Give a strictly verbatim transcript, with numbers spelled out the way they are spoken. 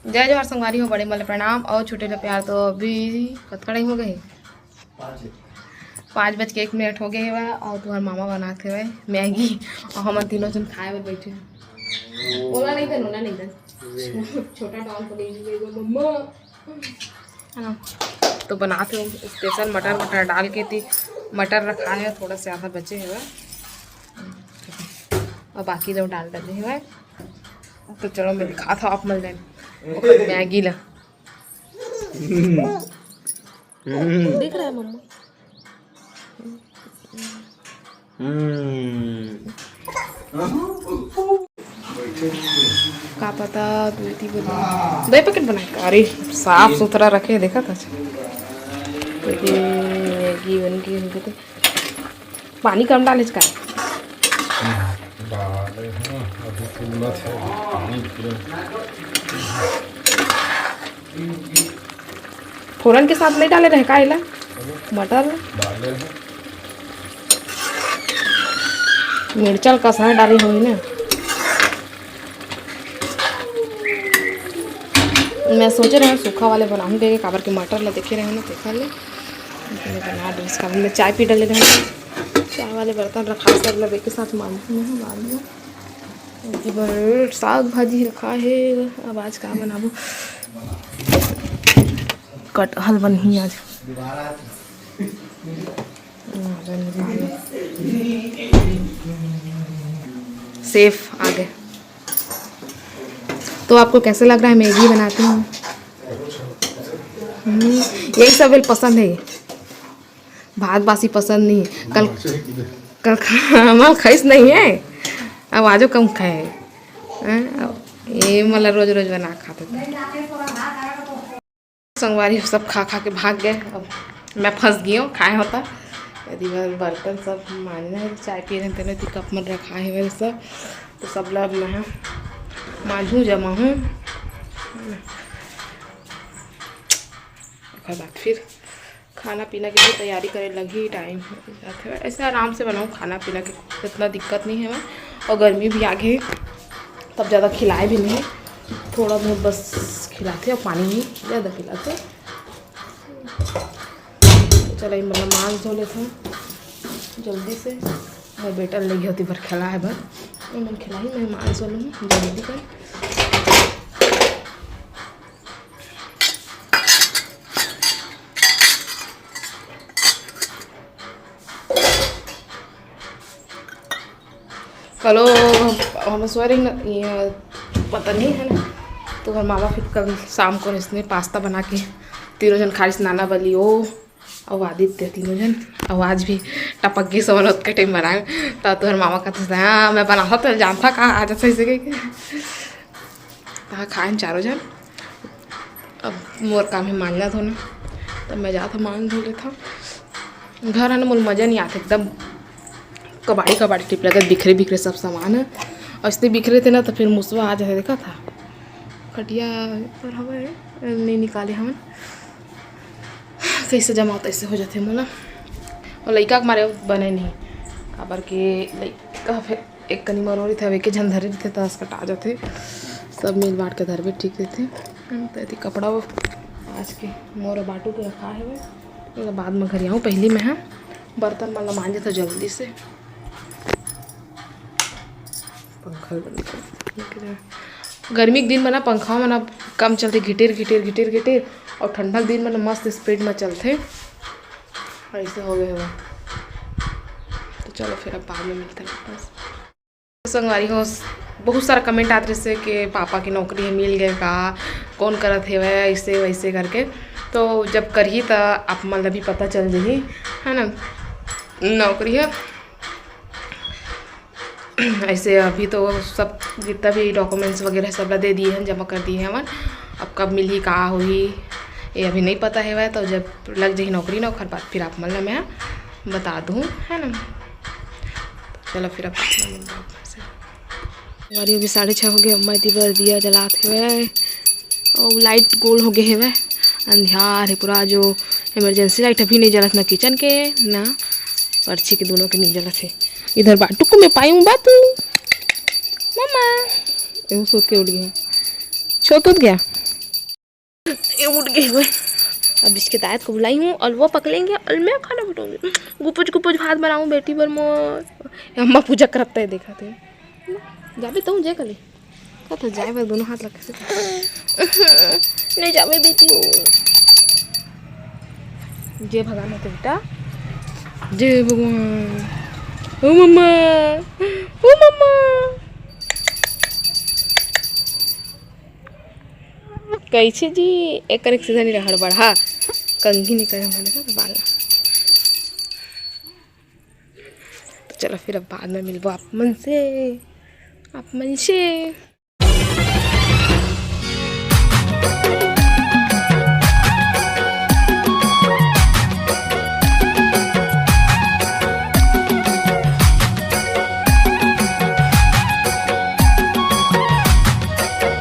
जय जोहार संगवारी हो, बड़े मन ल प्रणाम और छोटे ल प्यार। तो अभी कतका टाइम हो गए हे? पाँच बज के एक मिनट हो गए हेवय और तुहर मामा बनात हेवय मैगी और हमन तीनों जन खाए बर बैठे हन। ओला नहीं दन, ओला नहीं दन। छोटा डॉल को नहीं दे मम्मा। है ना? तो बनात हूँ स्पेशल मटर, मटर डाल के ती। मटर रखा है, थोड़ा से आधा बचे हेवय और बाकी जो डाल डले हेवय। तो चलो मैं दिखात हूँ आप मन ल ओकर मैगी ला। हम्म। दिख रहा है मम्मा? हम्म। का पता दो तीन बोतल, दो पैकेट बना के। अरे साफ सुथरा रखे, देखा था। तो ये मैगी बन के उनको तो पानी कम डाले का? डाले हैं, अभी फूलत है, पानी पूरा। फोरन के साथ नहीं डाले रहे का एला? मटर डाले हैं। मिर्चा ल कसा डाले होही ना। मैं सोचे रहे सूखा वाले बनाहूँ कहिके, काबर के मटर ला देखे रहे ना, तेखर ले। मैं बना दूँ इसका, मैं चाय पी डले रहे। चाय वाले बर्तन रखा, सब ला एक साथ मांजूँ मैं बाद में। जी बर साग भाजी रखा है, अब आज का बनाबो? कटहल बनही आज। सेफ आ गए। तो आपको कैसे लग रहा है मैगी बनाती हूँ? हम्म, यही सब पसंद है। भात बासी पसंद नहीं है। कल, कल खा-, हमन खाइस नहीं है, अब आजो कम खाए हैं। अब ये मतलब रोज रोज बना खाते थे। संगवारी सब खा खा के भाग गए, अब मैं फंस गई हूँ खाए होता। यदि बर-, बर्तन सब मांजना है, चाय पी रहे थे, कप मन रखा है मेरे सब, तो सब ला अब मैं मांझू जमा हूँ। ओकर बाद फिर खाना पीना के भी तैयारी करे लगही, टाइम हो जाथे। ऐसे आराम से बनाऊँ खाना पीना के, इतना दिक्कत नहीं है। और गर्मी भी आगे, तब ज़्यादा खिलाए भी नहीं, थोड़ा बहुत बस खिलाथे और पानी भी ज़्यादा पिलाथे। चलो, ये मतलब मांस धो लेथे जल्दी से। मोर बेटा ल लेगे होती बर खिलाए बर, मैं खिलाई, मैं मांस धो लूँ जल्दी कर। कलो हम सोए रही न, ये पता नहीं है ना, तो हर मामा फिर कल शाम को इसने पास्ता बना के तीनों जन खारिस, नाना बली ओ और आदित्य तीनों जन। और आज भी टपक गई सोन ओतके टाइम बनाए, तो तुहर मामा कहते हाँ मैं बनाता तो जानता का आ जाता इसे के। हाँ, खाएन चारों जन। अब मोर काम है मांजना धोना, तब मैं जात हूँ मांज धो लेता। घर है ना, मोर मजा नहीं आते, एकदम कबाड़ी कबाड़ी टिप लगत, बिखरे बिखरे सब सामान है। और इसने बिखरे थे ना, तो फिर मुसवा आ जाते, देखा था खटिया पर हवा है, नहीं निकाले हमन, कैसे जमा तैसे हो जाते मोला। और लइका के मारे बने नहीं, काबर के लइका फिर एक कनी मरोरी थे, अब एक झन धरे रहिथे, त असकटा जाथे। सब मिल बांट के धरबे ठीक रहिथे। हम त एती कपड़ा वो आज के मोर बाटू के रखा है, ओला बाद में घरियाऊँ। पहली मैं हा बर्तन मन ला मांजे था जल्दी से। पंखा ल बंद कर। गर्मी के दिन में ना पंखा में ना कम चलते, घिटेर घिटेर घिटेर घिटेर, और ठंडा के दिन में ना मस्त स्पीड में चलते। ऐसे हो गए हुआ। तो चलो फिर अब बाद में मिलते हैं वापस। संगवारी हो, बहुत सारा कमेंट आत रहिसे कि पापा की नौकरी है, मिल गए का, कौन करत हेवय, ऐसे वैसे करके। तो जब करही त आप मन ला भी पता चल जही, है ना, नौकरी है। ऐसे अभी तो सब जितना भी डॉक्यूमेंट्स वगैरह सब ला दे दिए हैं, जमा कर दिए हैं हमन। अब कब मिलही, का होही, ये अभी नहीं पता हेवय। तो जब लग जही नौकरी ना, ओखर बाद फिर आप मन ला मैं बता दूँ, है ना। चलो फिर अब मिलते हैं आप से। हमारी अभी साढ़े छः हो गए, अम्मा इतनी बार दिया जलात हेवय और लाइट गोल हो गए हेवय, अंधियार है पूरा। जो इमरजेंसी लाइट अभी नहीं जलत, ना किचन के ना पर्ची के, दोनों के नहीं जलत है। इधर बाटू को मैं पाई हूँ बातू मम्मा, ये सोच के उड़ गया, छो कूद गया। उठ गई हुए। अब इसके दायद को बुलाई हूँ और वो पकड़ेंगे और मैं खाना बनाऊंगी। गुपुच गुपुच भात बनाऊँ बेटी बर मोर। अम्मा पूजा करता है, देखा थे। जाबे तू जे कले। का तो जाए बर दोनों हाथ लग से। नहीं जाबे बेटी हो। जे भगवान है बेटा। जय भगवान। ओ मम्मा। ओ मम्मा। कैसे जी? एक करेक सीधा नहीं रहा, हड़बड़ा। कंघी नहीं करे हमारे का बाल। तो चलो फिर अब बाद में मिलबो आप मन से। आप मन से।